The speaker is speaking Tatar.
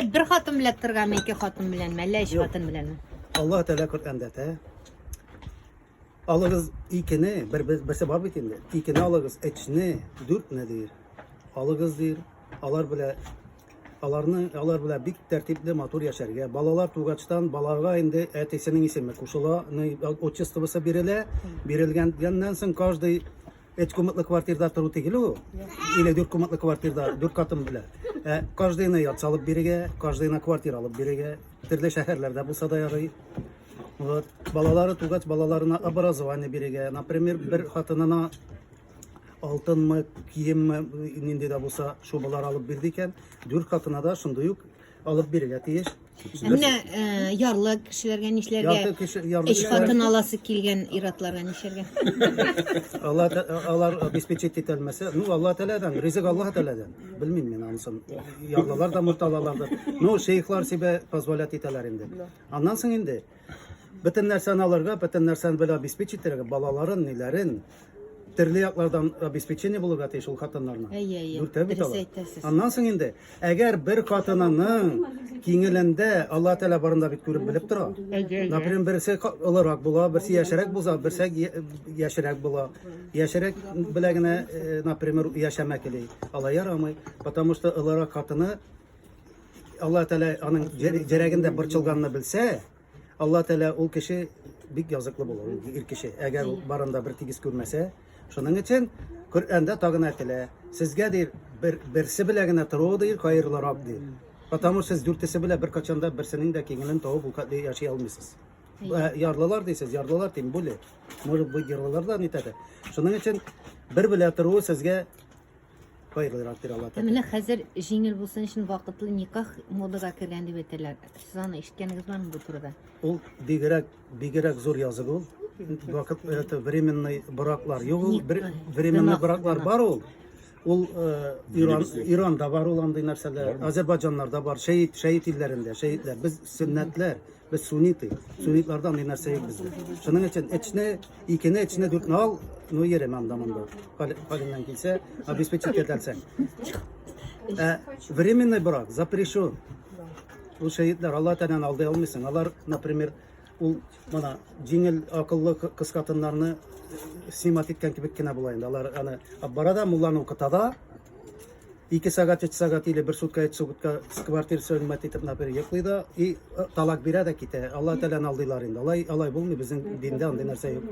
Бер хатын белән торганмы, ике хатын беләнме, әллә өч хатын беләнме? Аллаһ Тәгалә Коръәндә әйтә. Алыгыз икене, бер берсе бар бит инде. Икене алыгыз, өчне, дүртне дир. Алыгыз дир. Алар белән аларны алар белән бик тәртипле, матур яшәргә. Балалар тугачтан балага инде әтисенең исеме кушыла, отчествосы бирелә. Бирелгәннән соң каждый Өч комнатлы квартирда тору түгел ул. Или дүрт комнатлы квартирда дүрт катын белән. Ә каждыйны ят салып бирергә, каждыйна квартира алып бирергә, төрле шәһәрләрдә булса да ярый. Вот. Балалары тугач, балаларына образование бирергә. Например, бер хатынына алтынмы, киемме, нинди дә булса, шубалар алып бирде икән, дүрт хатына да шундый ук алып бирергә тиеш. Ә менә э, ярлы кешеләргә нишләргә? Ярлы кеше, ярлы Өч кешеләр- хатын аласы килгән ир-атларга нишләргә? Алла алар обеспечить итә алмаса, ну Алла Тәгаләдән, ризык Аллаһ Тәгаләдән. Белмим мин анысын. Ярлылар да мурт алалардыр. Ну, шейхлар себе позволять итәләр инде. Аннан соң инде бөтен нәрсәне алырга, бөтен нәрсәне белән обеспечить итәргә, балаларын, ниләрен, төрле яклардан обеспечение булырга тиеш ул хатыннарның. Әйе, әйе. Дүртәү бит Дөрес алар. әйтәсез. Аннан соң инде, әгәр бер хатынының киңелендә Алла Тәгалә барында бит күреп белеп тора. Например, берсе олырак була, берсе яшьрәк булса, берсе яшьрәк була. Яшьрәк белә генә, э, например, яшәмәк или алай ярамый, потому что олырак хатыны Алла Тәгалә аның җәрәгендә борчылганны белсә, Алла Тәгалә ул кеше бик языклы була, ул ир кеше. Әгәр ул барында бер тигез күрмәсә, шуның өчен Коръәндә тагын әйтелә, сезгә ди бер берсе белә генә тору ди хәерлерәк ди. Потому что сез дүртесе белә беркайчан да берсенең дә киңелен табып ул хәтле яши алмыйсыз. Ә, Ярлылар дисез, ярлылар тем более. Может быть, ярлылар да нитәде. Шуның өчен бер белә торуы сезгә Хәерлерәк бирә Алла Ә менә хәзер җиңел булсын өчен вакытлы никах модага кергән дип әйтәләр. Сез аны ишеткәнегез бармы бу турыда? Ул бигрәк бигрәк зур язык ул. Вакыт это временный браклар юк ул. Бер, временный браклар бар ул. Ул э, Иран Иранда бар ул андый нәрсәләр. Азербайҗаннарда бар. Шәһит шәһит илләрендә шәһитләр. Без сөннәтләр. Без сунниты. Суннитларда андый нәрсә юк бездә. Шуның өчен эчне, икене, эчне, дүртне ал, ну йөрем анда монда. Хәлеңнән килсә, обеспечить итәлсәң. Ә временный брак запрещен. Ул шәһитләр Алла Тәгаләдән алдый алмыйсың. Алар, например, ул мына җиңел акыллы кыз хатыннарны снимать иткән кебек кенә була инде. Алар аны бара да мулланы укыта да, Ике сәгать, өч сәгать или бер сутка, өч сутка квартира снимать итеп, например, йоклый да и э, талак бирә дә китә. Алла Тәгаләне алдыйлар инде. Алай алай булмый, безнең диндә андый нәрсә юк.